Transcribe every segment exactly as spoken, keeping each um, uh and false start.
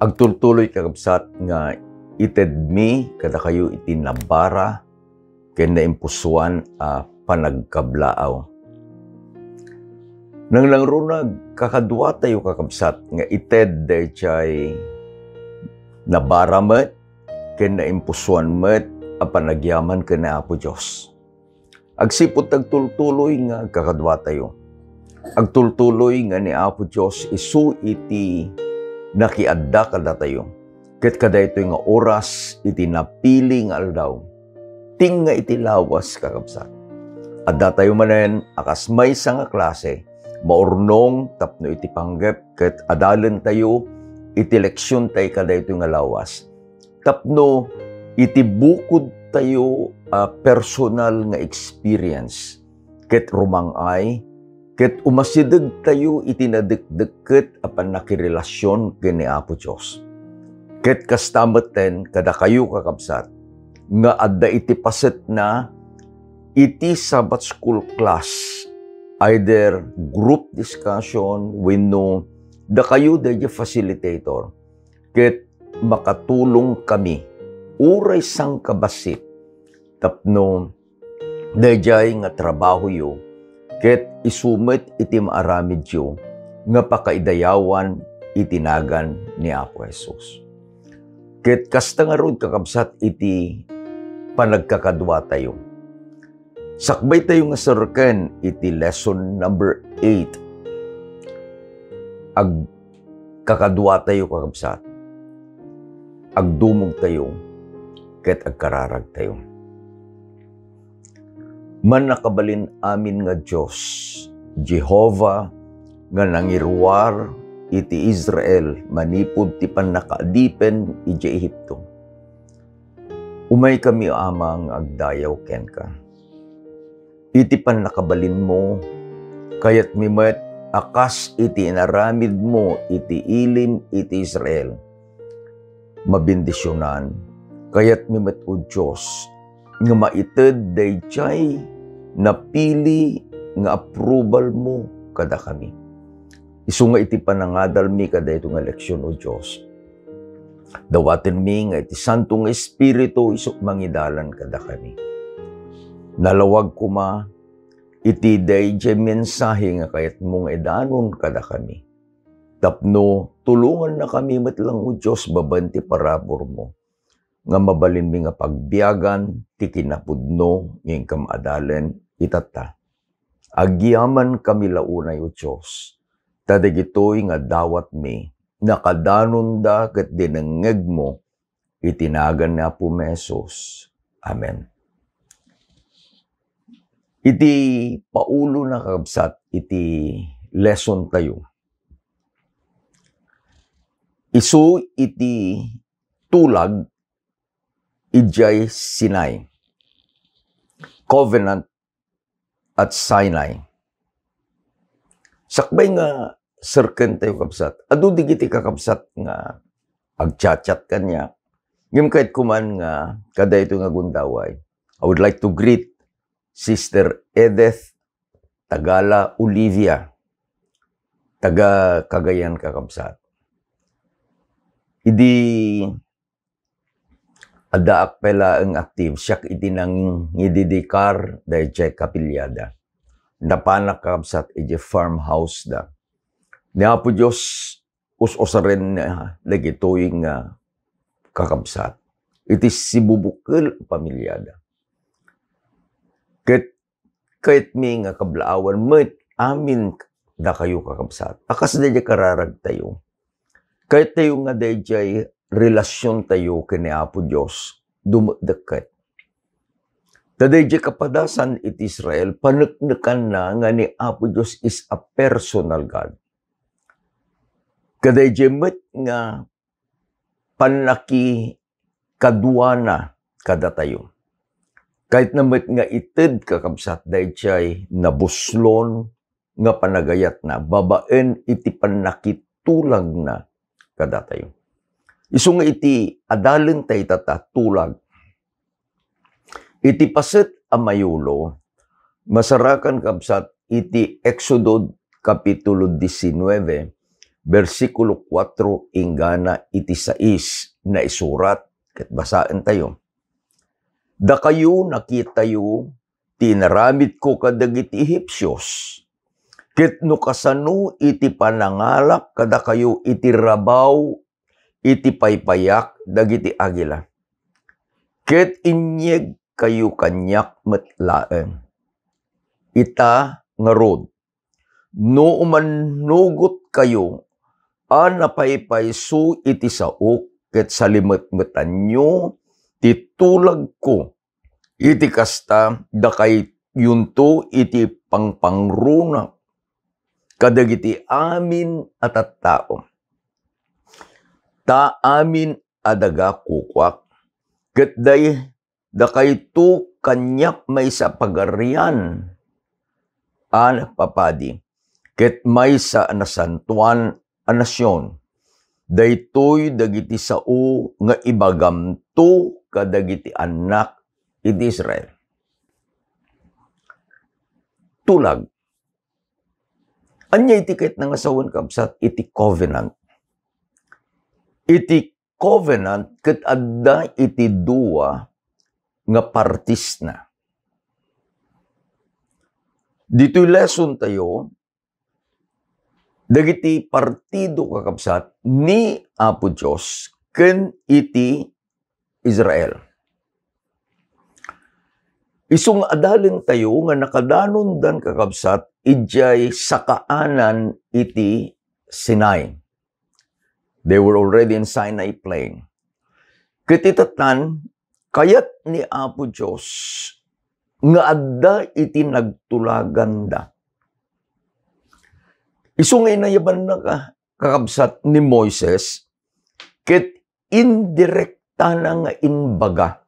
Agtultuloy, kakabsat, nga itedmi kadakayo iti nabara ken naimpusoan a panagkablaaw. Nangnangruna, kakaduatayo, kakabsat, nga ited daydiay nabara met ken naimpusoan met a panagyaman ken ni Apo Dios. Agsipud ta agtultuloy nga agkakaduatayo. Agtultuloy nga ni Apo Dios isu iti nakiadda kadatayo. Ket kadaytoy nga oras iti napili nga aldaw, tinga iti lawas, kakabsat. Addatayo manen a kas maysa nga klase, maurnong tapno iti panggep ket adalentayo iti leksiontayo kadaytoy nga lawas. Tapno iti bukodtayo a personal nga experience ket rumang-ay, ket umasidegtayo iti nadekdekket a pannakirelasion ken ni Apo Dios. Ket kasta metten kadakayo, kakabsat, nga adda iti pasetna iti Sabbath School class, either group discussion wenno dakayo daydiay facilitator, ket makatulongkami uray sangkabassit tapno daydiay nga trabahoyo ket isu met iti maaramidyo nga pakaidayawan iti nagan ni Apo Jesus. Ket kasta ngarud, kakabsat, iti panagkakaduatayo. Sakbaytayo nga serreken iti lesson number eight. Agkakaduatayo, kakabsat. Agdumogtayo ket agkararagtayo. Mannakabalin-amin nga Dios, Jehovah, nga nangiruar iti Israel manipud ti pannakaadipen idiay Egipto. Umaykami, Ama, nga agdayaw kenka. Iti pannakabalinmo, kayatmi met a kas iti inaramidmo iti ilim iti Israel. Mabendisionan, kayatmi met, O Dios, nga maited daydiay napili nga approvalmo kadakami. Isu nga iti panangadalmi kadaytoy nga leksion, O Dios, dawatenmi nga iti Santo nga Espiritu isu mangidalan kadakami. Nalawag koma iti daydiay mensahe nga kayatmo nga idanon kadakami. Tapno tulongannakami met lang, O Dios, babaen ti paraburmo, nga mabalinmi nga pagbiagan ti kinapudno nga inka maadalen itatta. Agyamankami la unay, O Dios, ta dagitoy nga dawatmi, nakadanonda ket dinengngegmo iti nagan ni Apomi Jesus. Amen. Iti paulona, kakabsat, iti lesson tayo, isu iti tulag idiay Sinai. Covenant at Sinai. Sakbay nga serken tayo, kabsat, adu digiti kakabsat nga agchat-chat kaniak. Ngem kayat ko man nga kadaytoy nga gundaway, I would like to greet Sister Edith Tagala Olivia, taga Cagayan, kakabsat. Idi addaak pay laeng active, siak iti nangidedikar daydiay kapiliada. Napanak, kakabsat, iti farmhouse da. Ni Apo Dios, us-usaren dagitoy nga kakabsat iti sibubukel a pamiliada. Ket kayatmi nga kablaawan met amin dakayo, kakabsat, a kas daydiay kararagtayo. Kayat tayo nga daydiay relasion tayo ken ni Apo Dios dumekdekket. Ta daydiay kapadasan iti Israel, paneknekanna nga ni Apo Dios is a personal God. Kadaydiay met nga pannakikaduana kadatayo. Kayatna met nga ited, kakabsat, daydiay nabuslon nga panagayatna babaen iti pannakitulagna kadatayo. Isu nga iti adalentayo itatta, tulag. Iti paset a mayulo, masarakan, kabsat, iti Exodo Kapitulo diecinueve, bersikulo kuatro inggana iti sais, naisurat, ket basaentayo. Dakayo, nakitayo ti inaramidko kadagiti Ehipsios, ket no kasano iti panangalak kadakayo iti rabaw iti paypayak dagiti agila, ket inyegkayo kaniak met laeng. Ita ngarud, no umannugotkayo a napaypayso iti saok ket salimetmetanyo ti tulagko, iti kasta, dakayonto iti pangpangrunak kadagiti amin a tattao. Ta amin a daga kukuak, ket day-, dakayto kaniak maysa a pagarian a nagpapadi, ket maysa a nasantoan a nasion. Daytoy dagiti sao nga ibagamto kadagiti annak iti Israel. Tulag. Ania iti ket nga sawen, kabsat, iti covenant? Iti covenant ket adda iti dua nga partisna. Ditoy lesson tayo, dagiti partido, kakabsat, ni Apo Dios ken iti Israel. Isu nga adalen tayo nga nakadanondan, kakabsat, idiay sakaanan iti Sinai. They were already in Sinai plain. Ket ita tan, kayat ni Apo Dios nga adda iti nagtulaganda. Isu nga inayabanna ka-, kakabsat, ni Moises, ket indirektana nga imbaga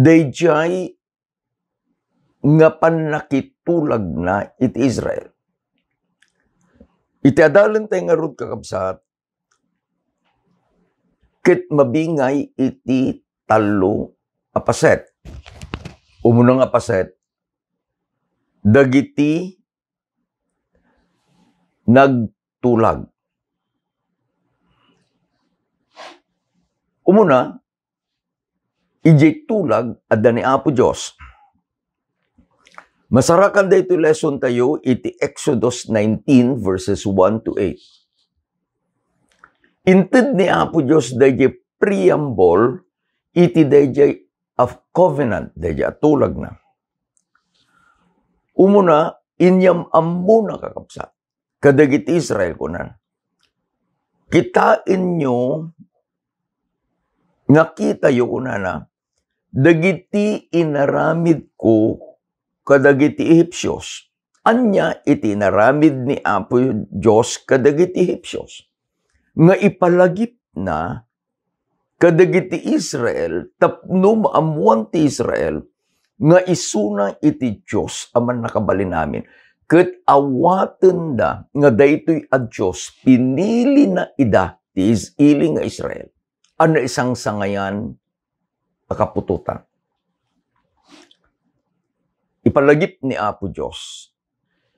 daydiay nga pannakitulagna iti Israel. Iti adalen tayo ngarud, kakabsat, ket mabingay iti tallo a paset. Umuna nga paset, dagiti nagtulag. Umuna, idiay tulag adda ni Apo Dios. Masarakan daytoy lesson tayo iti Exodus nineteen, verses one to eight. Inted ni Apo Dios daydiay preamble iti daydiay a covenant, daydiay a tulagna. Umuna, inyam-ammona, kakabsat, kadagiti Israel, kunana, "Kitaenyo, nakitayo," kunana, "dagiti inaramidko kadagiti Ehipsios." Ania iti inaramid ni Apo Dios kadagiti Ehipsios? Nga ipalagipna kadagiti Israel tapno maammuan ti Israel nga isuna iti Dios a Mannakabalin-amin, ket awatenda nga daytoy a Dios pinilina ida ti is-, ili nga Israel a naisangsangayan a kaputotan. Ipalagip ni Apo Dios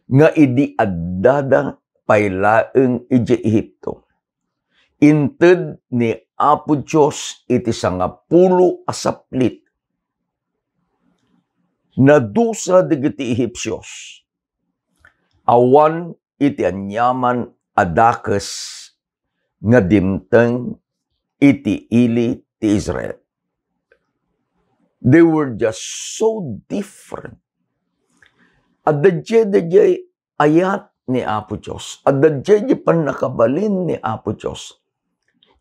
nga idi addada pay laeng idiay Egipto, inted ni Apo Dios iti sangapulo a saplit. Nadusa dagiti Ehipsios. Awan iti aniaman a dakes nga dimteng iti ili ti Israel. They were just so different. Adda diay, adda diay ayat ni Apo Dios. Adda diay pannakabalin ni Apo Dios.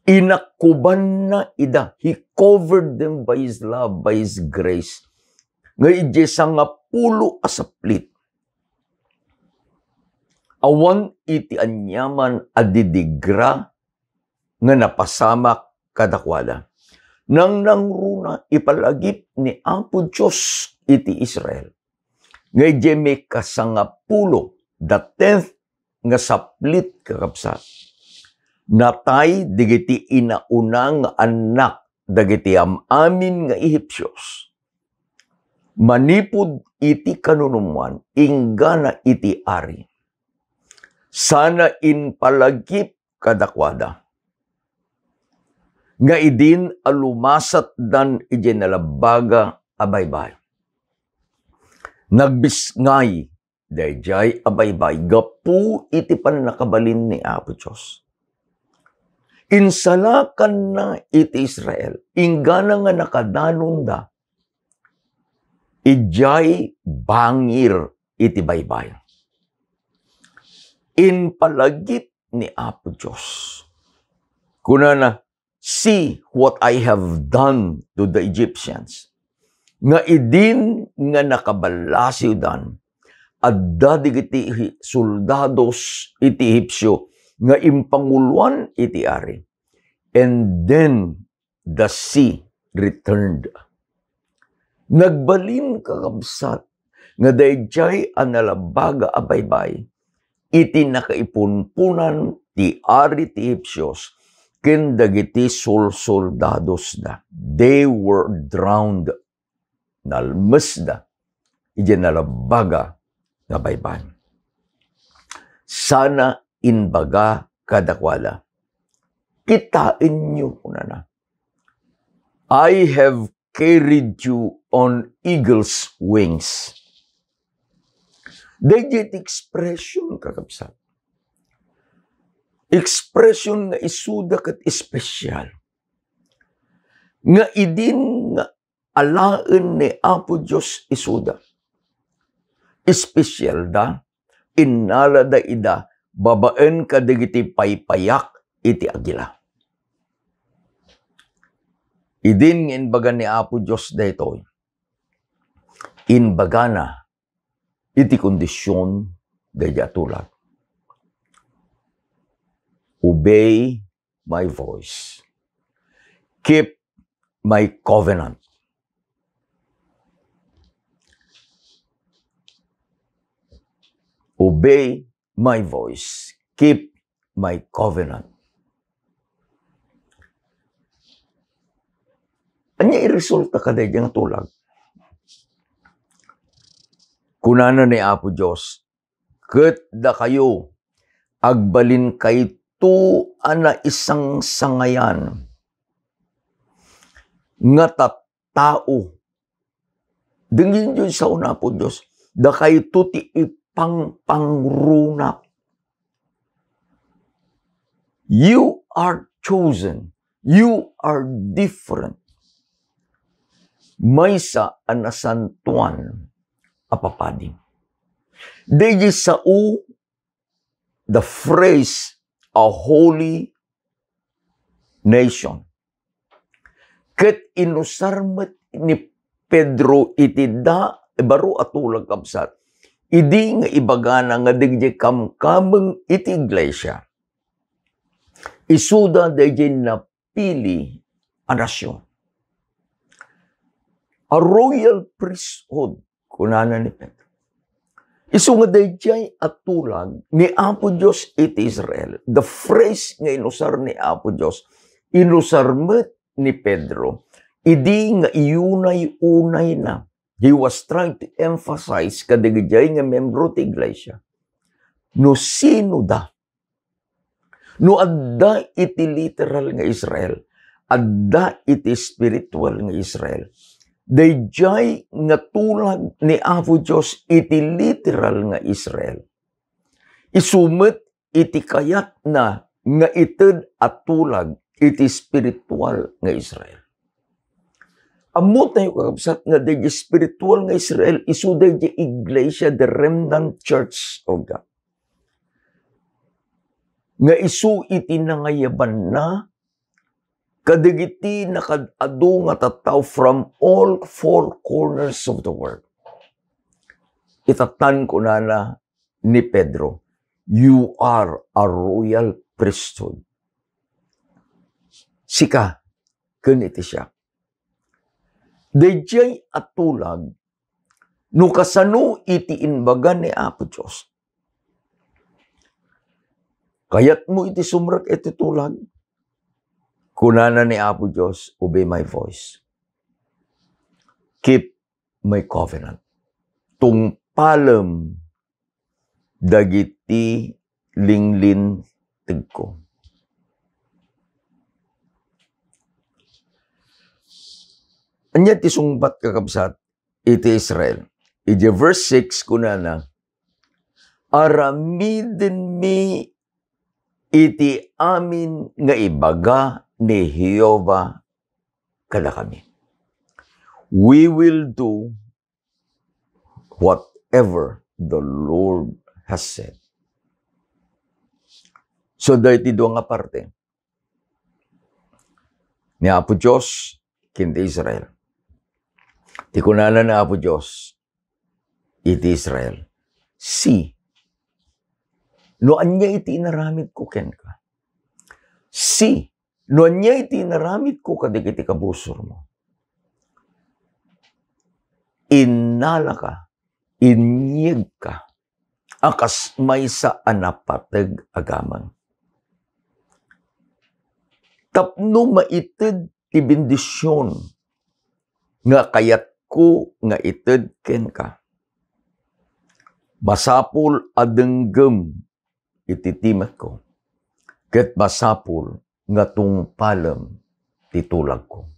Inakubanna ida. He covered them by His love, by His grace. Nga idiay sangapulo a saplit, awan iti aniaman a didigra nga napasamak kadakuada. Nangnangruna ipalagip ni Apo Dios iti Israel nga idiay maikasangapulo, the tenth nga saplit, kakabsat, natay dagiti inauna nga annak dagiti am-amin nga Ehipsios. Manipud iti kanunummoan, inggana iti ari. Sana impalagip kadakuada nga idin a lumasatdan idiay nalabbaga a baybay. Nagbisngay daydiay a baybay gapu iti pannakabalin ni Apo Dios. Insalakanna iti Israel, inggana nga nakadanonda idiay bangir iti baybay. Impalagip ni Apo Dios. Kunana, "See what I have done to the Egyptians." Nga idin nga nakaballasiwdan, adda dagiti soldados iti Egipsio nga impanguloan iti ari. And then the sea returned. Nagbalin, kakabsat, nga daydiay a nalabbaga a baybay iti nakaipunponan ti ari ti Egipsios ken dagiti solsoldadosda. They were drowned. Nalmesda idiay nalabbaga nga baybay. Sana imbaga kadakuada, "Kitaenyo," kunana, "I have carried you on eagle's wings." Daydiay ti expression, kakabsat. Expression nga isuda ket espesyal. Nga idin nga alaen ni Apo Dios isuda. Espesyalda, innalada ida babaen kadagiti paypayak iti agila. Idin nga imbaga ni Apo Dios daytoy, imbagana iti kondision daydiay a tulag, "Obey my voice. Keep my covenant." "Obey my voice. Keep my covenant." Ania ti resulta kadaydiay nga tulag? Kunana ni Apo Dios, "Ket dakayo, agbalinkayto a naisangsangayan nga tattao." Denggenyo ti sao ni Apo Dios, dakayto ti ipangpangruna. You are chosen. You are different. Maysa a nasantoan a papadi. Daydiay sao, the phrase, a holy nation. Ket inusar met ni Pedro iti da-, baro a tulag, kabsat, idi nga ibagana nga dagiti kamkameng iti iglesia, isuda daydiay napili a nasion. A royal priesthood, kunana ni Pedro. Isu nga daydiay a tulag ni Apo Dios iti Israel, the phrase nga inusar ni Apo Dios, inusar met ni Pedro, idi nga iyunay-unayna. He was trying to emphasize kadagiti nga membro ti iglesia, no sino da. No adda iti literal nga Israel, adda iti spiritual nga Israel. Daydiay nga tulag ni Apo Dios iti literal nga Israel, isu met iti kayatna nga ited a tulag iti spiritual nga Israel. Ammotayo, kakabsat, nga daydiay spiritual nga Israel, isu daydiay iglesia, the remnant church of God, nga isu iti nangayabanna kadagiti nakaad-adu nga tattao from all four corners of the world. Itatan, kunana ni Pedro, "You are a royal priesthood." Sika ken iti siak. Daydiay a tulag, no kasano iti imbaga ni Apo Dios, kayatmo iti sumrek iti tulag? Kunana ni Apo Dios, "Obey my voice. Keep my covenant." Tungpalem dagiti linglintegko. Ania ti sungbat, kakabsat, iti Israel? Iti verse six, kunana, "Aramidenmi iti amin nga ibaga ni Jehovah kadakami." We will do whatever the Lord has said. So, daytoy dua nga parte ni Apo Dios ken ti Israel. Ti kunana ni Apo Dios iti Israel, "See, no ania iti inaramidko kenka. See, no ania iti inaramidko kadagiti kabusormo. Innalaka, inyegka, a kas maysa a napateg a gameng. Tapno maited ti bendision nga kayatko nga ited kenka, masapul a denggem iti timekko, ket masapul nga tungpalem ti tulagko."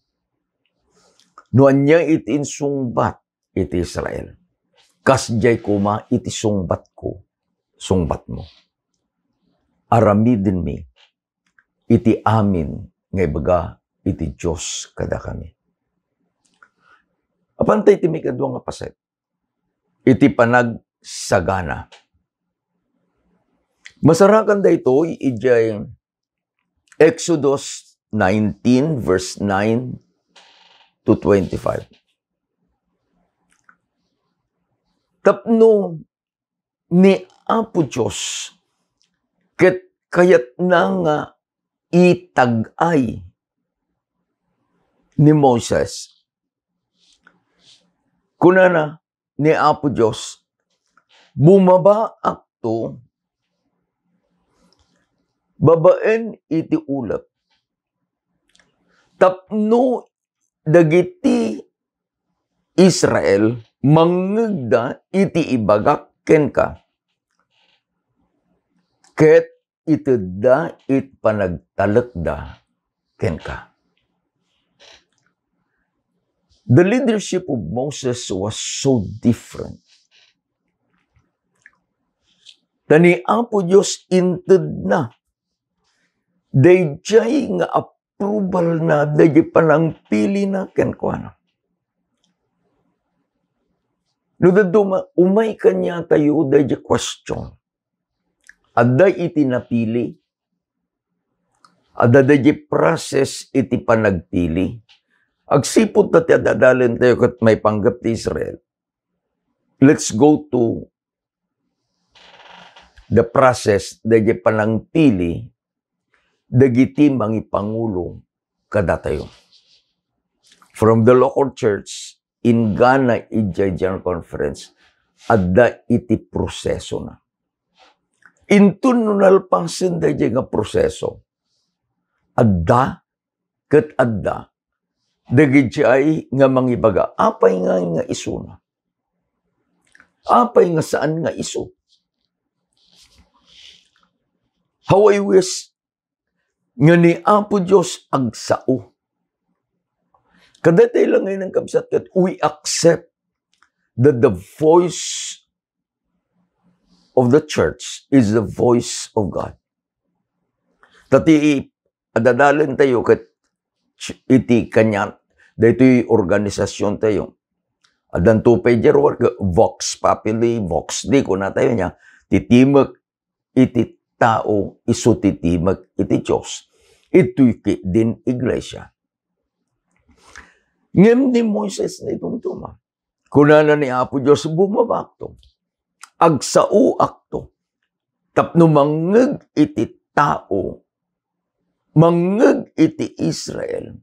No ania iti insungbat iti Israel, kasdiay koma iti sungbatko, sungbatmo. Aramidenmi iti amin nga ibaga iti Dios kadakami. Apan tay ti maikadua nga paset, iti panagsagana. Masarakan daytoy idiay Exodus nineteen, verse nine to twenty-five. Tapno ni Apo Dios ket kayatna nga itag-ay ni Moises, kunana ni Apo Dios, "Bumabaakto babaen iti ulep tapno dagiti Israel mangngegda iti ibagak kenka, ket itedda iti panagtalekda kenka." The leadership of Moses was so different. Ta ni Apo Dios intedna daydiay nga approval na daydiay panangpili na kenkuana. No dadduma, umay kaniatayo daydiay question. Adda iti napili, adda daydiay process iti panagpili. Agsipud ta ti adadalen tayo ket maipanggep ti Israel. Let's go to the process daydiay panangpili dagiti mangipangulo kadatayo. From the local church, inggana idiay General Conference, adda iti prosesona. Inton no nalpasen daydiay nga proseso, adda ket adda dagidiay nga mangibaga, "Apay nga, nga isuna? Apay nga saan nga isu?" How I wish nga ni Apo Dios agsao. Kadatayo la ngay nang kabsat ket we accept that the voice of the church is the voice of God. Ta ti adadalen tayo ket ch-, iti kaniat, daytoy organisasyon tayo. Addanto pay diay ruar ket Vox Populi, Vox Dei, kuna tayo nia, ti timek iti tao isu ti timek iti Dios. Itoy ketdin iglesia. Ngem ni Moises naitumtuma. Kunana ni Apo Dios, "Bumabakto. Agsaoakto. Tapno mangngeg iti tao, mangngeg iti Israel,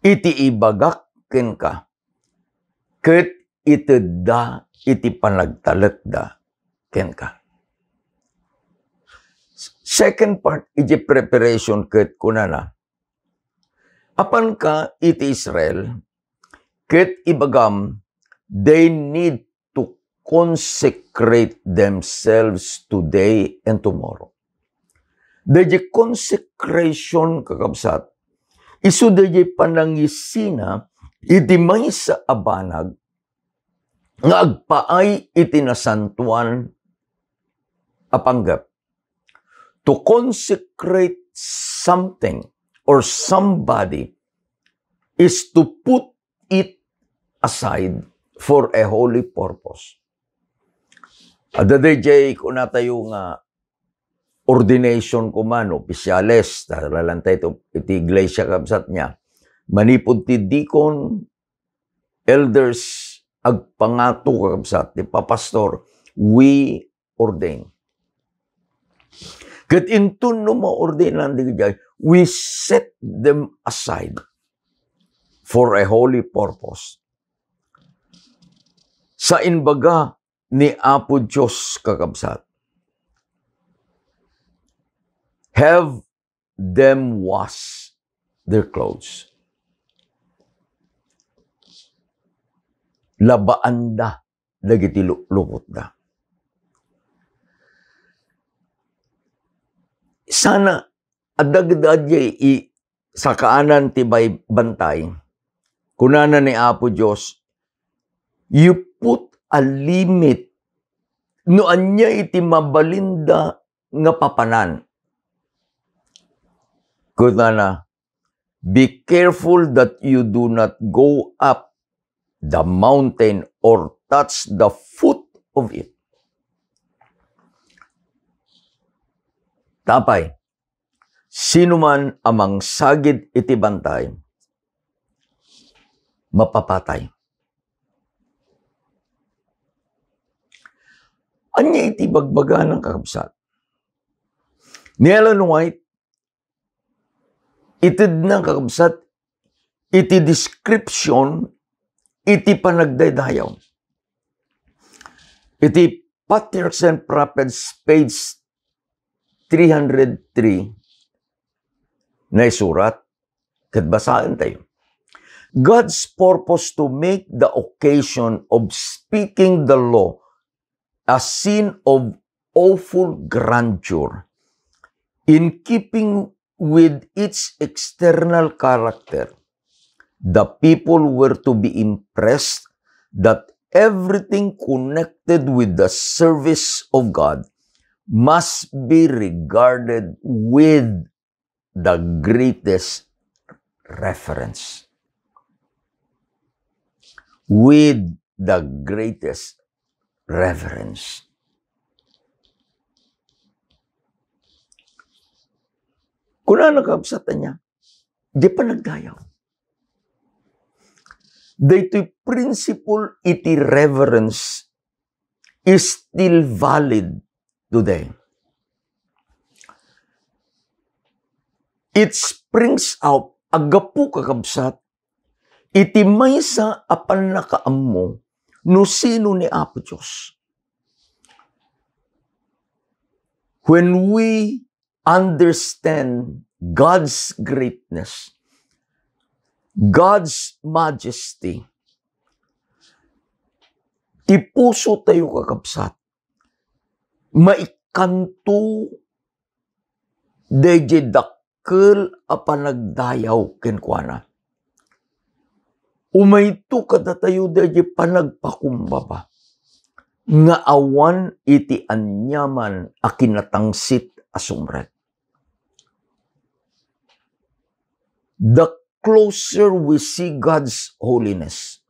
iti ibagak kenka, ket itedda iti panagtalekda kenka." Second part, iti preparation ket kunana, "Apanka iti Israel, ket ibagam, they need to consecrate consecrate themselves today and tomorrow. Dayjay consecration, kakabsat, isu dayjay panangisina iti maysa a banag nga agpaay iti nasantoan a panggep. To consecrate something or somebody is to put it aside for a holy purpose. Adda dayjay kunatayo nga ordination koma, no, opisyales, ta lalantay to iti iglesia, kabsat, nia. Manipud ti deacon, elders, agpangato, kakabsat, ti papastor, we ordain. Ket inton no maordinan dagiti, we set them aside for a holy purpose. Sa imbaga ni Apo Dios, kakabsat, have them wash their clothes. Labaanda dagiti lu-, lupotda. Sana adda gid adiay i-, sakaanan ti bay-, bantay. Kunana ni Apo Dios, "You put a limit." No ania iti mabalinda nga papanan. Kunana, "Be careful that you do not go up the mountain or touch the foot of it." Tapay, sinuman a mangsagid iti bantay, mapapatay. Ania iti bagbagana, kakabsat? Ni Ellen White, itedna, kakabsat, iti description iti panagdaydayaw. Iti Patriarchs and Prophets, page three hundred three, naisurat, ket basaentayo. God's purpose to make the occasion of speaking the law a scene of awful grandeur. In keeping with its external character, the people were to be impressed that everything connected with the service of God must be regarded with the greatest reverence. With the greatest reverence. Kunana, kabsat, ania, di panagdayaw. Daytoy principle iti reverence is still valid today. It springs out, aggapu, kakabsat, iti maysa a pannakaammo no sino ni Apo Dios. When we understand God's greatness, God's majesty, ti pusotayo, kakabsat, maikkanto dayjay dakkel a panagdayaw kenkuana. Umayto kadatayo dayjay panagpakumbaba nga awan iti aniaman a kinatangsit a sumrek. The closer we see God's holiness,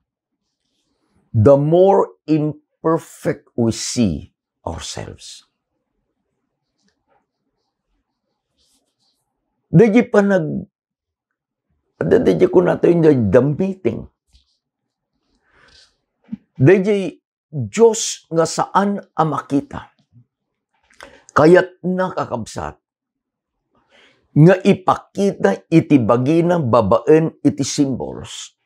the more imperfect we see ourselves. Dayjay panag-, dayjay kunatayo nga dambiting. Dayjay Dios nga saan a makita. Kayatna, kakabsat, nga ipakita iti bagina babaen iti symbols.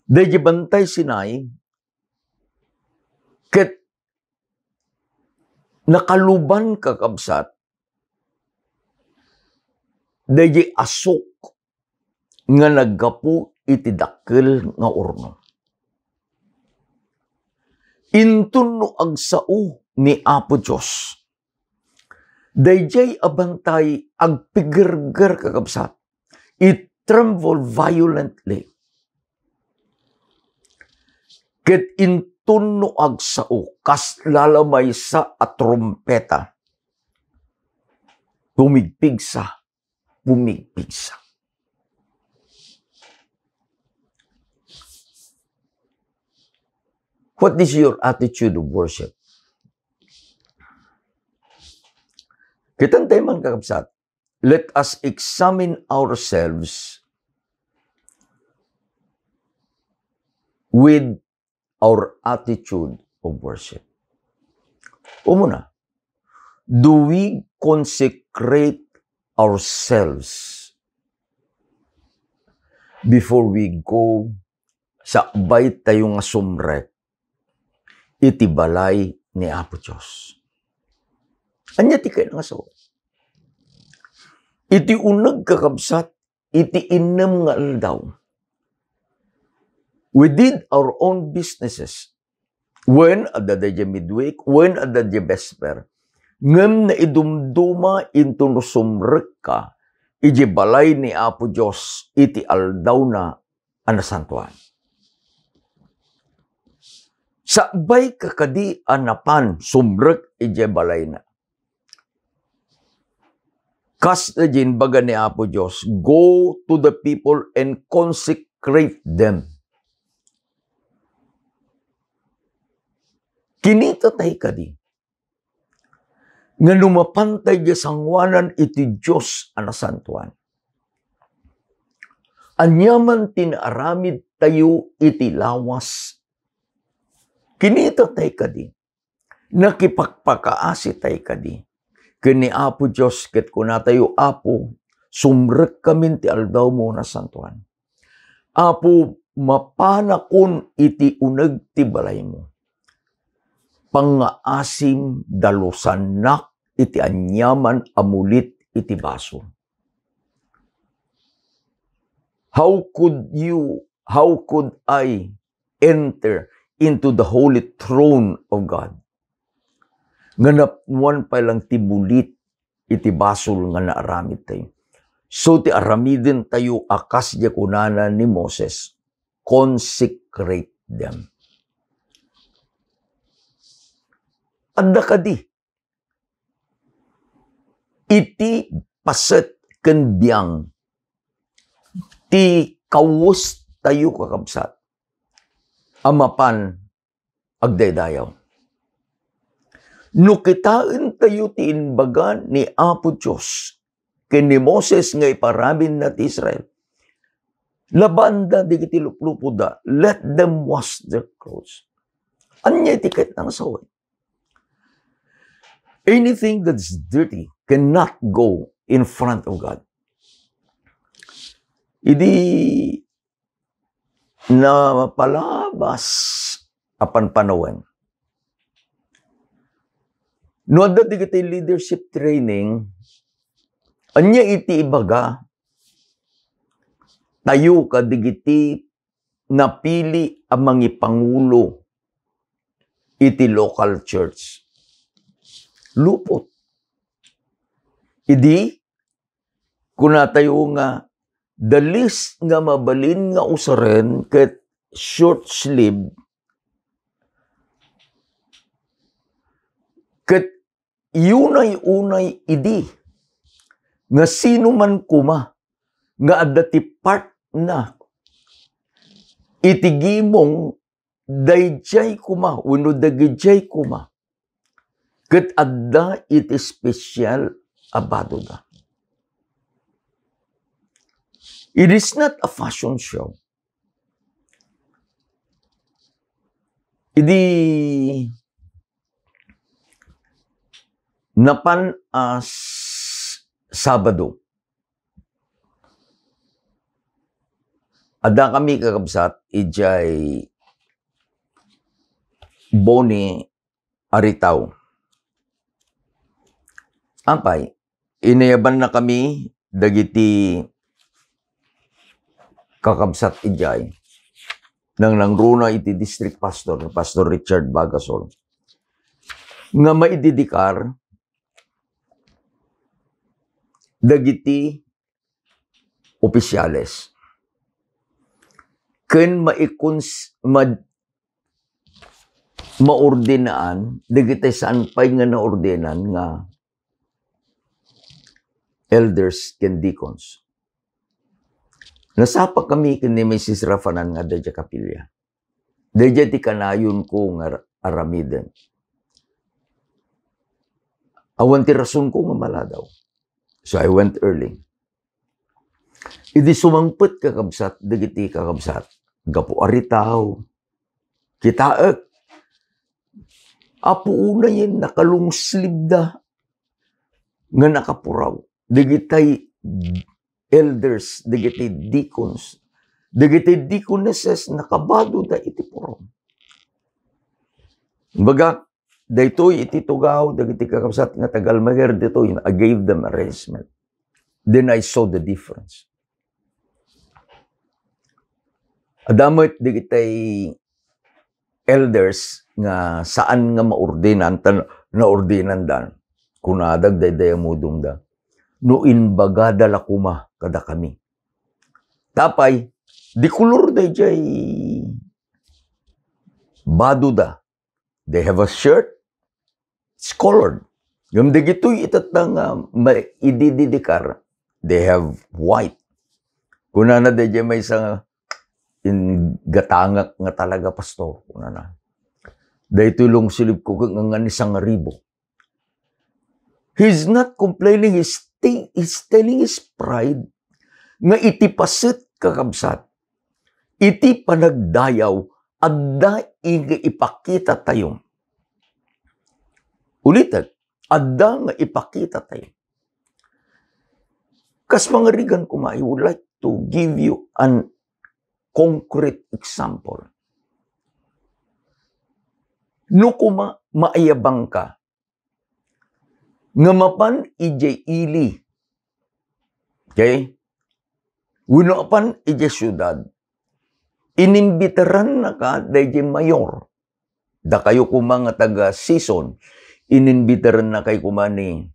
Dayjay Bantay Sinai, ket nakaluban, kakabsat, dayjay asuk nga naggapu iti dakkel nga urno. Inton no agsao ni Apo Dios, daydiay a bantay agpigerger, kakabsat. It tremble violently. Ket inton no agsao, kasla la maysa a trumpeta, pumigpigsa, pumigpigsa. What is your attitude of worship? Kitan tayo man, kakabsat, let us examine ourselves with our attitude of worship. Umuna, do we consecrate ourselves before we go, sakbay tayo nga sumrek iti balay ni Apo Dios? Ania ti kayat nga sao? Iti uneg, kakabsat, iti innem nga aldaw, we did our own businesses. Wen, adda daydiay midweek, wen, adda daydiay vesper. Ngem naidumduma inton sumrekka idiay balay ni Apo Dios iti aldawna a nasantoan. Sakbayka kadi a napan sumrek idiay balayna. Kas daydiay imbaga ni Apo Dios, "Go to the people and consecrate them." Kinita tayo kadi nga no mapan tayo idiay sangoanan iti Dios a nasantoan, aniaman ti naaramid tayo iti lawas, kinita tayo kadi, nakipakpakaasi tayo kadi ken ni Apo Dios, ket kuna tayo, "Apo, sumrekkamin ti aldawmo a nasantoan. Apo, mapanakon iti uneg ti balaymo. Pangngaasim, dalusannak iti aniaman a mulit iti basol." How could you, how could I enter into the holy throne of God? Nga napnoan pay lang ti mulit iti basol nga naaramid tayo. So, ti aramiden tayo a kas diay kunana ni Moses, "Consecrate them." Adda kadi iti paset ken biang ti kawes tayo, kakabsat, a mapan agdaydayaw. No kitaen tayo ti imbaga ni Apo Dios ken ni Moses nga iparamidna ti Israel, labaanda dagiti luplupoda, "Let them wash their clothes." Ania iti kayat nga sao? Anything that's dirty cannot go in front of God. Idi napalabas a panpanawen, no adda dagiti leadership training, ania iti ibaga tayo kadagiti napili a mangipangulo iti local church? Lupot. Idi, kunatayo nga, the least nga mabalin nga usaren ket short sleeve, ket unay-unay idi nga sino man koma nga adda ti partna iti gimong daydiay koma wenno dagidiay koma ket adda iti special a badoda. It is not a fashion show. Idi napan a s-, Sabado, adda kami, kakabsat, idiay Boni, Aritao. Apay, inayabanna kami dagiti kakabsat idiay. nangnangruna iti district pastor, ni Pastor Richard Bagasol, nga maididikar dagiti opisyales ken maikons-, mad-, maordinaan dagiti saan pay nga naordinan nga elders ken deacons. Nasapa kami ken ni Missus Rafanan nga adda kapilya. Daydiay ti kanayonko nga ar-, aramiden. Awan ti rasonko nga maladaw. So I went early. Idi sumangpet, kakabsat, dagiti kakabsat, gapu a ritaw, kitaek, apo unayen nakalong sleeve da nga nakapuraw. Dagitay elders, dagiti deacons, dagiti deaconesses, nakabadoda iti puraw. Baga, daytoy iti tugaw dagiti kakabsat nga taga-Almaguer ditoy, I gave them arrangement. Then I saw the difference. Adda met dagitay elders nga saan nga maordinan, tan naordinanda. Kunada, daydiay a mudongda, no imbagada la koma kadakami. Tapay, di kolor daydiay badoda. They have a shirt, it's colored. Ngem dagitoy itatta nga maidididikar, they have white. Kunana daydiay maysa nga, "Inggatangak nga talaga, Pastor," kunana. "Daytoy long sleeve ko ket ngan ni sangaribu." He's not complaining, he's, sta-, he's telling his pride nga iti paset, kakabsat, iti panagdayaw, adda nga ipakita tayo. Ulitek, adda nga ipakita tayo. Kas pangarigan koma, I would like to give you an concrete example. No koma maayabangka nga mapan idiay ili, okay? Wenno apan idiay siudad, inimbitarannaka daydiay mayor. Dakayo koma nga taga Sison, inimbitarannakay koma ni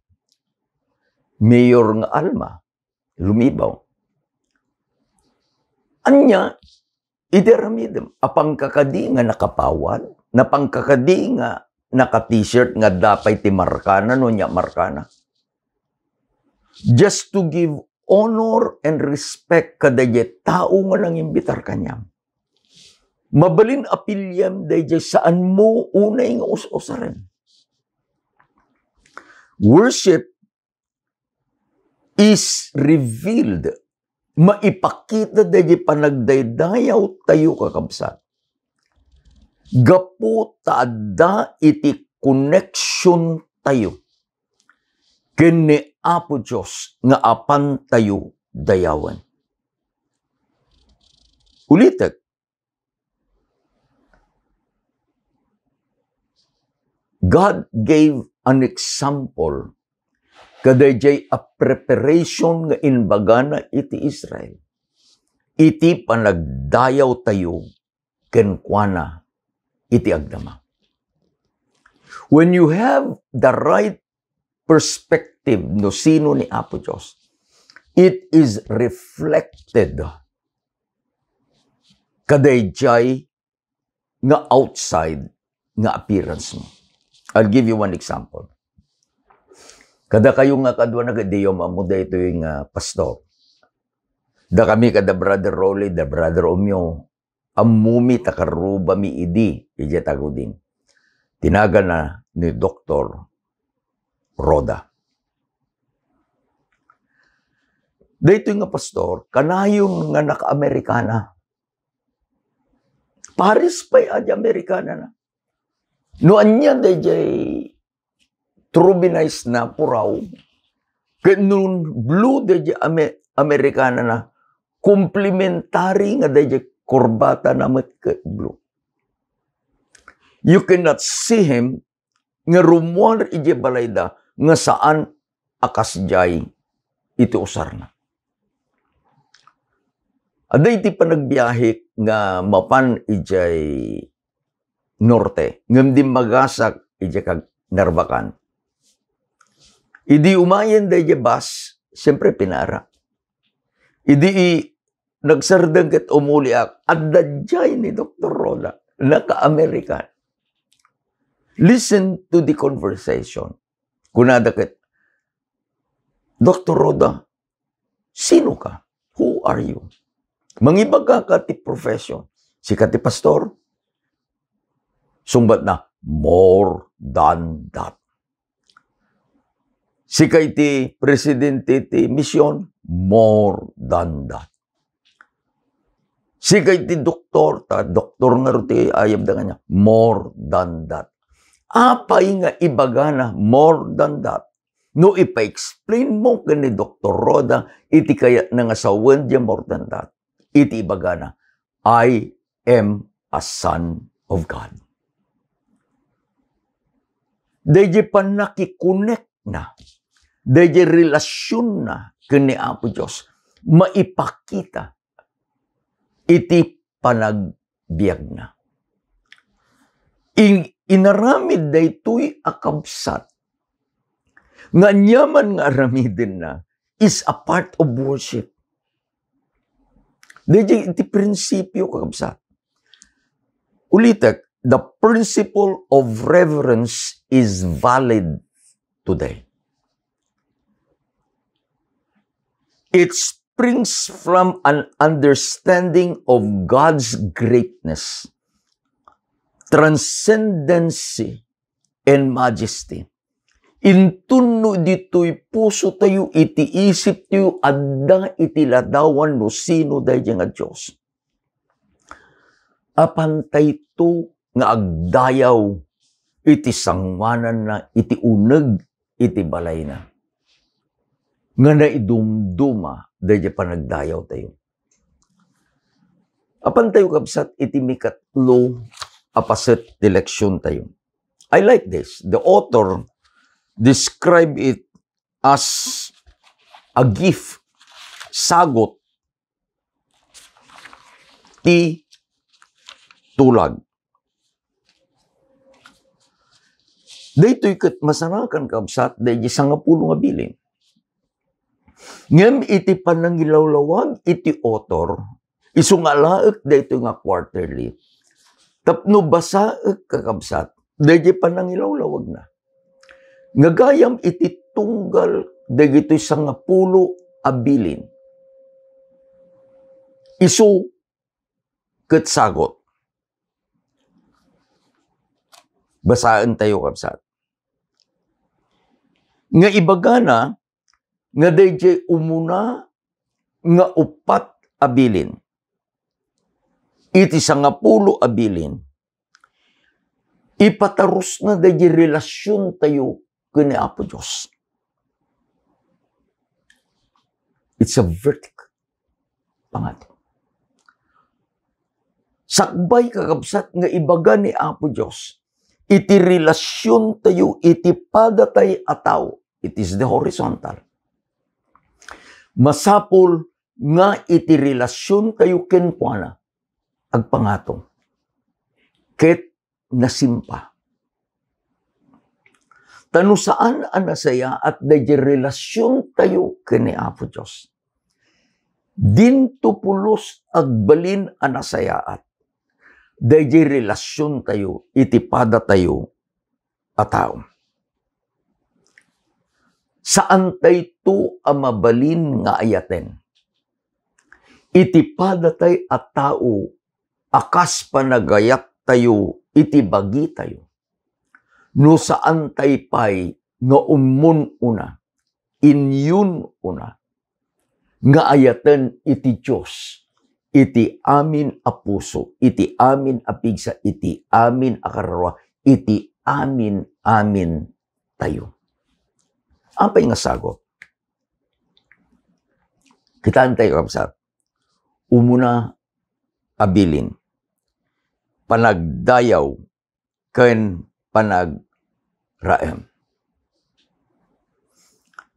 Mayor nga Alma Lumibaw. Ania, iti aramidem, apanka kadi nga nakapawad? Napanka kadi nga naka-t-shirt nga adda pay ti markana, no ania markana? Just to give honor and respect kadaydiay tao nga nangimbitar kaniam. Mabalin a piliam daydiay saanmo unay nga us-usaren. Worship is revealed. Maipakita daydiay panagdaydayaw tayo, kakabsat, gapu ta adda iti connection tayo ken ni Apo Dios nga apan tayo dayawen. Ulitek, God gave an example kadaydiay a preparation nga imbagana iti Israel iti panagdayaw tayo kenkuana iti agdama. When you have the right perspective no sino ni Apo Dios, it is reflected kadaydiay nga outside nga appearance mo. I'll give you one example. Kadakayo nga kaduana, ket diyo ammo daytoy nga pastor. Dakami kada Brother Rolly, da Brother Omio, ammomi ta karrubami idi, idiay Tagudin. Tinagana ni Doktor Roda. Daytoy nga pastor, kanayon nga naka-Amerikana. Paris pay a di Amerikana na. No ania daydiay trubinized na puraw, ket no blue daydiay Ame-, Amerikana na, complementary nga daydiay korbata na met ket blue. You cannot see him nga rummuar idiay balayda nga saan a kasdiay iti usarna. Adda iti panagbiahek nga mapan idiay norte, ngem dimmagasak idiay kag-, Narvacan. Idi umayen daydiay bus, siyempre, pinara. Idi i-, nagsardeng ket umuliak, adda diay ni Doktor Rhoda, naka-American. Listen to the conversation. Kunada ket, "Doktor Rhoda, sino ka? Who are you? Mangibaga ka ti profession. Sika ti pastor?" Sungbatna, "More than that." "Sika iti presidente ti mission?" "More than that." "Sika iti doktor?" Ta doktor ngarud ti ayabda kaniak. "More than that." Apay nga ibagana, "More than that"? No ipa-explain mo ken ni Doktor Rhoda iti kayatna nga sawen diay "more than that", iti ibagana, "I am a son of God." Daydiay pannakikonek na, daydiay relasionna ken ni Apo Dios, maipakita iti panagbiagna. In-, inaramid daytoy a kabsat nga aniaman nga aramidenna is a part of worship. Daydiay iti prinsipio, kakabsat. Ulitek, the principle of reverence is valid today. It springs from an understanding of God's greatness, transcendency, and majesty. Inton no ditoy pusotayo, iti isiptayo, adda iti ladawan no sino daydiay nga Dios. Apantayto nga agdayaw iti sangoananna, iti uneg iti balayna, nga naidumduma daydiay panagdayawtayo. Apantayo, kabsat, iti mikatlo a paset ti leksiontayo. I like this. The author describe it as a gift, sagut ti tulag. Daytoy ket masarakan, kabsat, daydi sangapulo nga bilin. Ngem iti panangilawlawag iti author, isu nga alaek daytoy nga quarterly, tapno basaek, kakabsat, daydi panangilawlawagna. Nga gayam iti tunggal dagitoy sangapulo a bilin, isu ket sagut. Basaentayo, kabsat. Nga ibagana nga daydiay umuna nga uppat a bilin, iti sangapulo a bilin, ipatarusna daydiay relasiontayo ken ni Apo Dios. It's a verdict. Pangato. Sakbay, kakabsat, nga ibaga ni Apo Dios iti relasiontayo iti padatay a tao, it is the horizontal. Masapul nga iti relasiontayo kenkuana, agpangato ket nasimpa. Ta no saan a nasayaat daydiay relasiontayo ken ni Apo Dios, dinto pulos agbalin a nasayaat daydiay relasiontayo iti padatayo a tao. Saantayto a mabalin nga ayaten iti padatay a tao a kas panagayattayo iti bagitayo, no saantay pay nga ummun-una, inyun-una, nga ayaten iti Dios iti amin a puso, iti amin a pigsa, iti amin a kararua, iti amin-amintayo. Apay nga sagut? Kitaentayo, kabsat. Umuna a bilin, panagdayaw ken panagraem.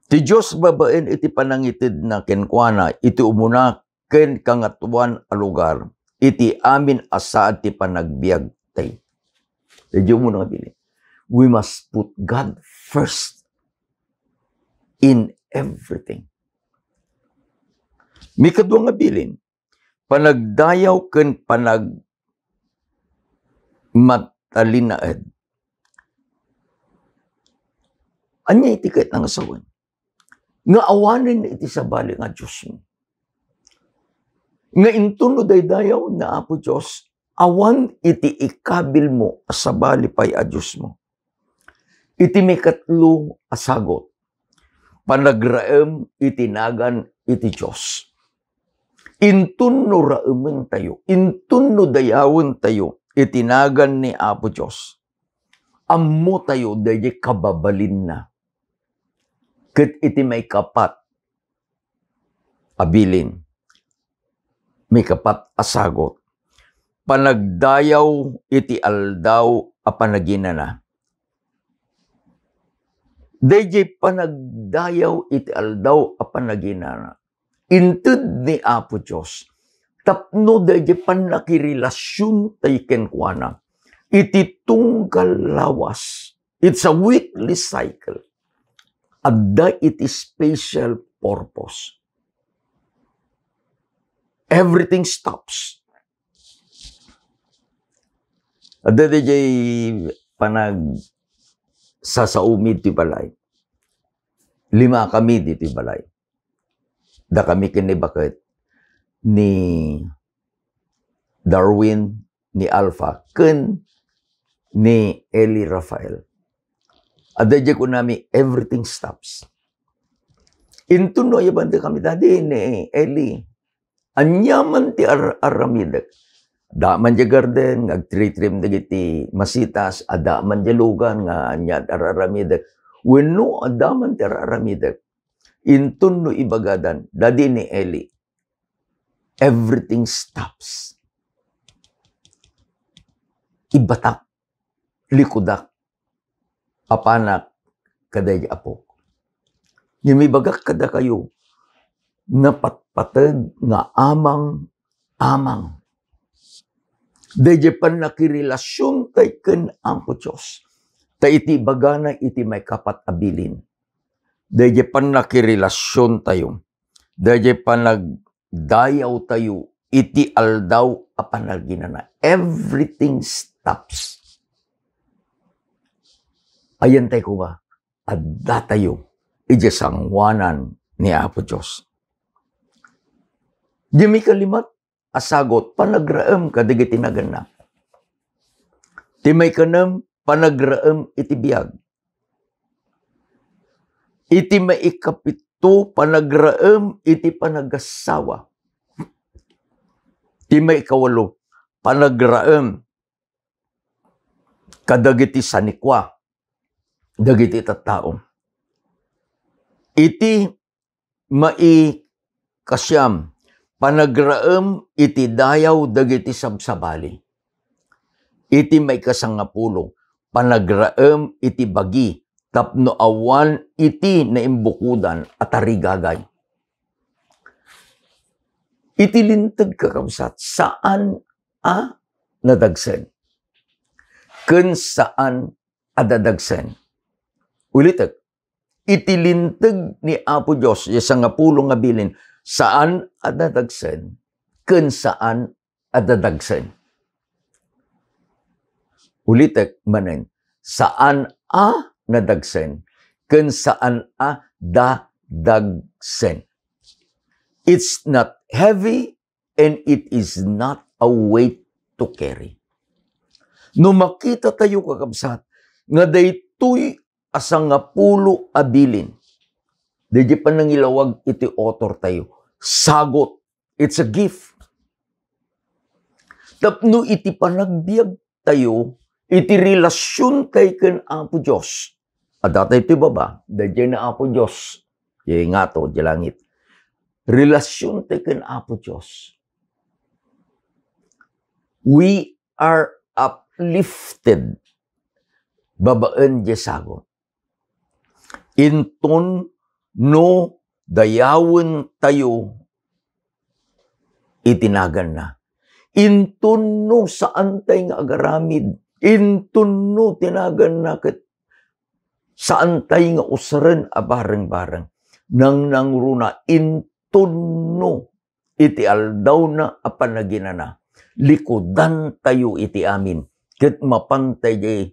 Ti Dios babaen iti panangitedna kenkuana iti umuna ken kangatoan a lugar, iti amin a saad ti panagbiagtayo. Daydiay umuna nga bilin. We must put God first in everything. Mikadua nga bilin, panagdayaw ken panagmatalinaed. Ania iti kayatna nga sawen? Nga awanen iti sabali nga Diosmo. Nga inton no daydayaw na Apo Dios, awan iti ikabilmo a sabali pay a Diosmo. Iti mikatlo a sagot, panagraem iti nagan iti Dios. Inton no raementayo, inton no dayawentayo iti nagan ni Apo Dios, ammotayo daydiay kababalinna. Ket iti maikapat a bilin, maikapat a sagot, panagdayaw iti aldaw a panaginana. Daydiay panagdayaw iti aldaw a panaginana, inted ni Apo Dios tapno daydiay pannakirelasiontayo kenkuana iti tunggal lawas. It's a weekly cycle. Adda iti special purpose. Everything stops. Adda daydiay panagsasaomi ditoy balay. Lima kami ditoy balay. Da kami ken ni baket, ni Darwin, ni Alpha, ken ni Eli Rafael. Adda daydiay kunami, everything stops. Inton no ayabanda kami, "Daddy, ni Eli, ania man ti ar-, aramidek?" Adda man diay garden nga agtritrim dagiti masitas, adda man diay lugan nga ania ti ar-aramidek. Wenno adda man ti ar-aramidek. Inton no ibagadan, "Daddy, ni Eli, everything stops. Ibbatak, likudak, apanak, kadaydi apok." Ngem ibagak kadakayo, napatpateg nga amang-amang daydiay pannakirelasiontayo ken Apo Dios. Ta iti ibagana iti maikapat a bilin, daydiay pannakirelasiontayo, daydiay panagdayawtayo iti aldaw a panaginana. Everything stops. Ayantay koma, addatayo idiay sangoanan ni Apo Dios. Di mikalimat a sagot, panagraem kadagiti naganna. Ti maikanem, panagraem iti biag. Iti maikapito, panagraem iti panagasawa. Ti maikawalo, panagraem kadagiti sanikua dagiti tattao. Iti maikasiam, panagraem iti dayaw dagiti sabsabali. Iti maikasangapulo, panagraem iti bagi tapno awan iti naimbukodan a tarigagay. Iti linteg, kakabsat, saan a nadagsen ken saan a dadagsen. Ulitek, iti linteg ni Apo Dios, ya sangapulo nga bilin, saan a dadagsen ken saan a dadagsen. Ulitek manen, saan a nadagsen ken saan a dadagsen. It's not heavy and it is not a weight to carry. No makitatayo, kakabsat, nga daytoy a sangapulo a bilin, daydiay panangilawag iti author tayo, sagot, it's a gift. Tapno iti panagbiag tayo, iti relasiontayo ken Apo Dios. Addatayo ti baba, daydiay na Apo Dios. Diay ngato, diay langit. Relasiontayo ken Apo Dios. We are uplifted babaen diay sagot. Inton no dayawentayo iti naganna. Inton no saantay nga agaramid, inton no ti naganna ket saantay nga usaren a bareng-bareng, nangnangruna, inton no iti aldawna a panaginana, likudantayo iti amin, ket mapantay diay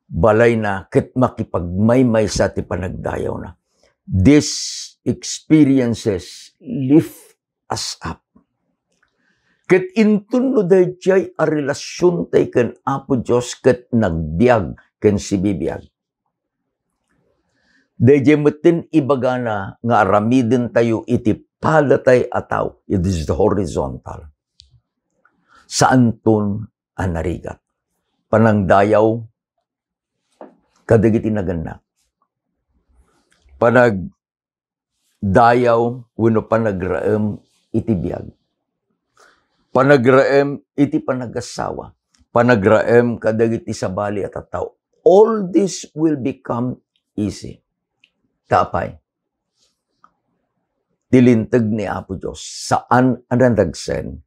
balayna ket makipagmaymaysa ti panagdayawna. These experiences lift us up. Ket inton no daydiay a relasiontayo ken Apo Dios ket nagbiag ken sibibiag, daydiay metten ibagana nga aramidentayo iti padatay a tao. It is the horizontal. Saanton a narigat. Panangdayaw kadagiti nagannak. Panagdayaw wenno panagraem iti biag. Panagraem iti panagasawa. Panagraem kadagiti sabali a tattao. All this will become easy. Ta apay? Ti linteg ni Apo Dios, saan a nadagsen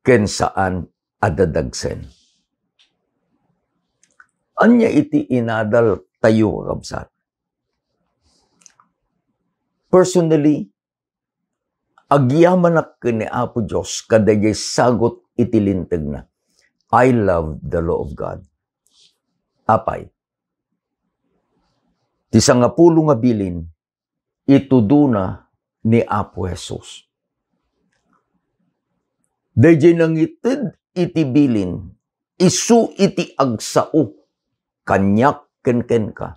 ken saan a dadagsen. Ania iti inadal tayo, kakabsat? Personally, agyamanak ken ni Apo Dios kadaydiay sagut iti lintegna. I love the law of God. Apay? Ti sangapulo nga bilin, itudona ni Apo Jesus. Daydiay nangited iti bilin, isu iti agsao kaniak ken kenka,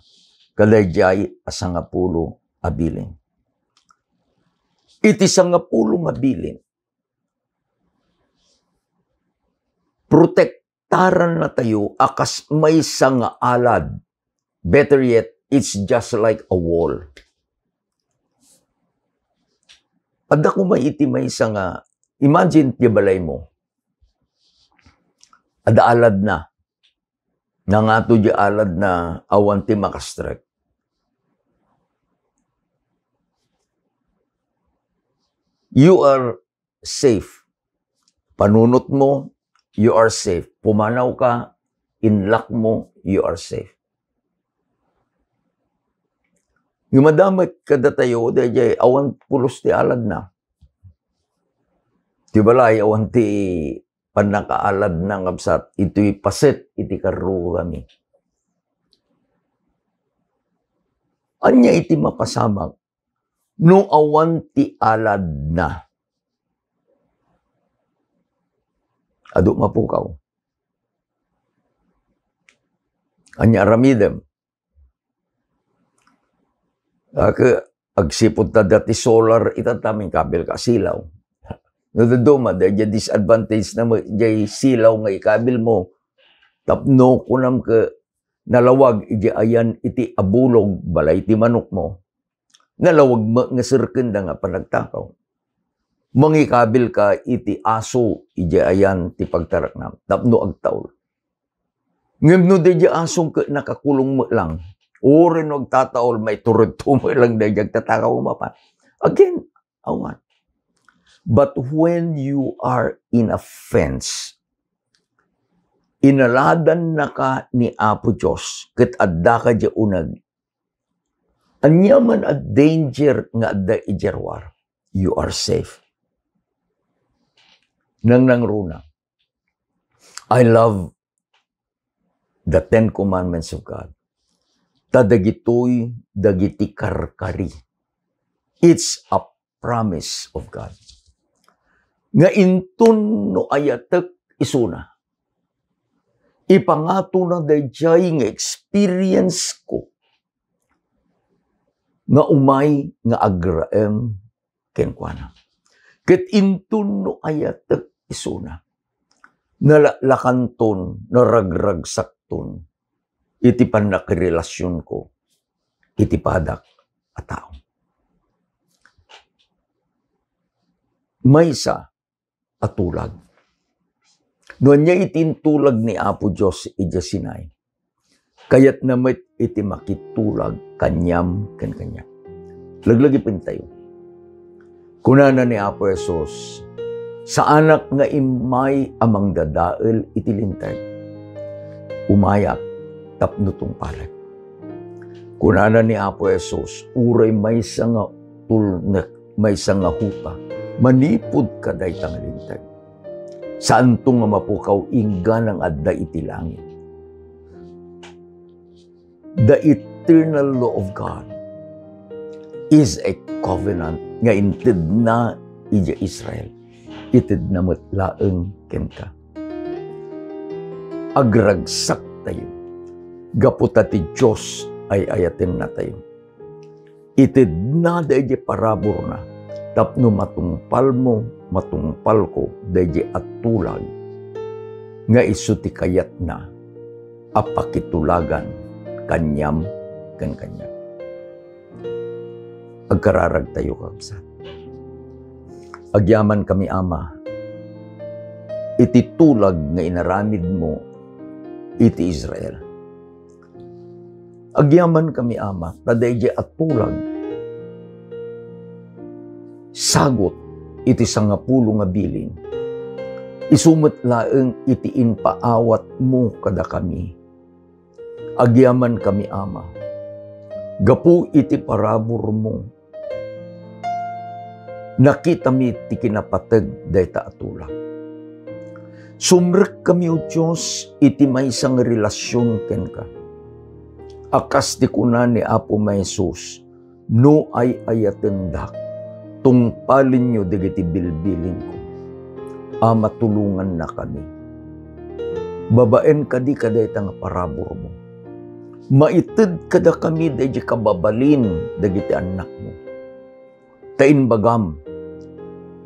kadaydiay a sangapulo a bilin. Iti sangapulo nga bilin, protektarannatayo a kas maysa nga alad. Better yet, it's just like a wall. Adda koma iti maysa nga, imagine ti balaymo. Adda aladna. Nangato di aladna awan ti makastrek. You are safe. Panunotmo, you are safe. Pumanawka, inlockmo, you are safe. Ngem adda met kadatayo, daydiay awan pulos ti aladna. Ti balay, awan ti pannakaaladna, kakabsat, itoy paset iti karrukami. Ania iti mapasamak no awan ti aladna? Adu mapukaw. Ania aramidem? Ket agsipud ta adda ti solar ita, ta mangikabilka a silaw. No dadduma, daydiay disadvantage na met diay silaw nga ikabilmo. Tapno kunam ket nalawag idiay ayan iti abulog, balay ti manokmo. Nalawag met nga serkenda nga panagtakaw. Mangikabilka iti aso idiay ayan ti pagtaraknam tapno agtaul. Ngem no daydiay asong ket nakakulong met lang, uray no agtataul, maituredto met lang daydiay agtatakaw mapan. Again, awan. But when you are in a fence, inaladannaka ni Apo Dios ket addaka diay uneg, ania man a danger nga adda idiay ruar, you are safe. Nangnangruna. I love the Ten Commandments of God. Ta dagitoy dagiti karkari. It's a promise of God. Nga inton no ayatek isuna, ipangatona daydiay nga experience ko nga umay nga agraem kenkuana. Ket inton no ayatek isuna, nalaklakanton, naragragsakton iti pannakirelasionko iti padak a tao. Maysa a tulag. No ania iti intulag ni Apo Dios idiay Sinai, kayatna met iti makitulag kaniam ken kaniak. Laglagipentayo. Kunana ni Apo Jesus, Saanak nga immay a mangdadael iti Linteg. Umayak tapno tungpalek. Kunana ni Apo Jesus, uray maysa nga tulnek, maysa nga huta, manipud kadayta nga Linteg. Saanto nga mapukaw inggana nga adda iti langit. The eternal law of God is a covenant nga intedna idiay Israel. Itedna met laeng kenka. Agragsaktayo gapu ta ti Dios ay-ayatennatayo. Itedna daydi paraburna tapno matungpalmo, matungpalko daydi a tulag nga isu ti kayatna a pakitulagan kaniam ken kaniak. Agkararagtayo, kakabsat. Agyamankami, Ama, iti tulag nga inaramidmo iti Israel. Agyamankami, Ama, ta daydi a tulag sagut iti sangapulo nga bilin. Isu met laeng iti impaawatmo kadakami. Agyamankami, Ama, gapu iti paraburmo, nakitami ti kinapateg dayta a tulag. Sumrekkami, O Dios, iti maysa nga relasion kenka. A kas ti kuna ni Apo Jesus, "No ay-ayatendak, tungpalenyo dagiti bilbilinko." Ama, tulongannakami. Babaen kadi kadayta nga paraburmo, maited kadakami daydi kababalin dagiti annakmo. Ta imbagam,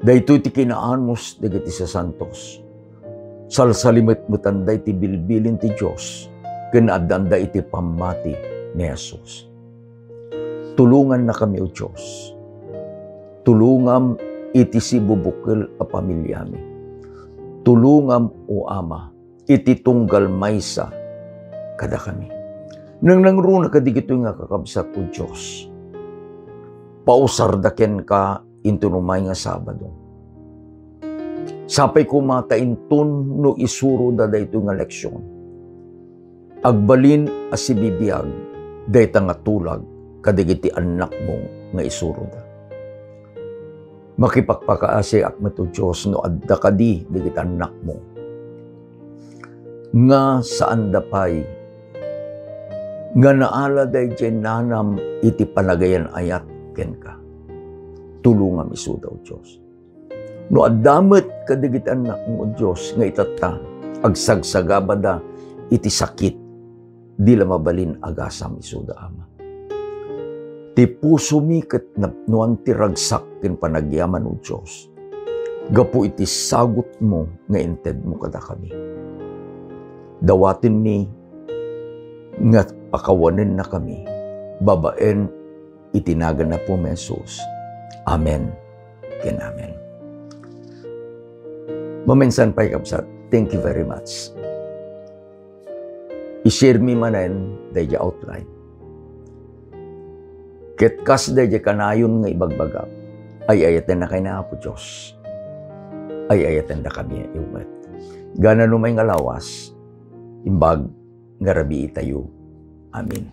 daytoy ti kinaanus dagiti sasantos. Salsalimetmetanda iti bilbilin ti Dios ken addanda iti pammati ni Jesus. Tulongannakami, O Dios. Tulongam iti sibubukel a pamiliami. Tulongam, O Ama, iti tunggal maysa kadakami. Nangnangruna kadagitoy nga kakabsat, O Dios. Pausarda kenka inton umay nga Sabado. Sapay koma ta inton no isuroda daytoy nga leksion, agbalin a sibibiag dayta nga tulag kadagiti annakmo nga isuroda. Makipagpakaasiak met, O Dios, no adda kadi dagiti annakmo nga saanda pay nga naala daydiay nanam iti panagayan-ayat kenka. Tulongam isuda, O Dios. No adda met kadagiti annakmo, O Dios, nga itatta, agsagsagabada iti sakit, di la mabalin agasam isuda, Ama. Ti pusomi ket napnoan ti ragsak ken panagyaman, O Dios, gapu iti sagutmo nga intedmo kadakami. Dawatenmi nga pakawanennakami babaen iti nagan ni Apo Jesus. Amen ken amen. Maminsan pay, kabsat, thank you very much. I-share mi manen daydi outline. Ket kas daydi kanayon nga ibagbagak, ay-ayatennakay ni Apo Dios. Ay-ayatendakami met. Gana no umay nga lawas, imbag nga rabiitayo. Amen.